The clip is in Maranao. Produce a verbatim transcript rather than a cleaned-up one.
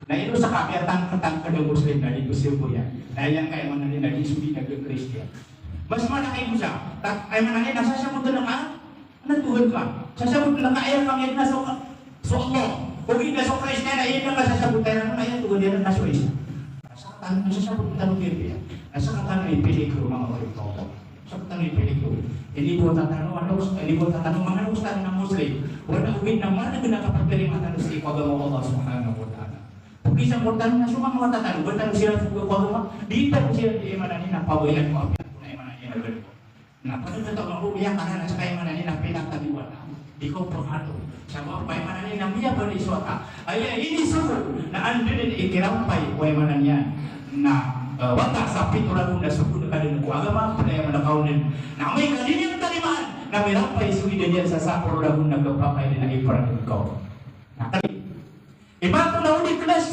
Na ino sa kapiyatangkatangkad a Muslim na di bsebo iyan. Na aya ngka aya maana niyan na di so di na Kristiyan. Mas malaki bo sa, ta-, aya maana niyan na sasabotan ka na Tuhan ka. Sasabotan ka aya pangid na so, so Allah. Ogaid na so Kristiyan na aya ka sasabotan na aya Tuhan iyan na so Isa. Sa katano, sasabotan tano kaya. Sa katano i piligro, manga oripn o Allah. Sa katano i piligro. Inibota tano, ano, inibota tano, manga Muslim na Muslim. Wala ogaid na margn a kapatirima tano sii ko agama o Allah Subhanahu wa Ta'ala. Pagisa ko tano na so manga wata tano, ba tano siran so ko agama, di tano siran di aya maana niyan na pabayan ko apiya ko na aya maana niyan na gano. Na pagisa tano ko aya maana niyan na so aya maana niyan na pinakadiwata. Di ko paghato. Sabap aya maana niyan na miyabaloy so wata. Aya inisogo na anda dn i kirampay ko aya maana niyan na, eh, wata sa pito ragon na sogo na kadn ko agama, pd aya maana kaonan. Na amay ka di niyan tarimaan, na mirampay so ida niyan sa sapolo ragon na kapakay dn a iparagn ko. Na kadi. Imanto na o di knas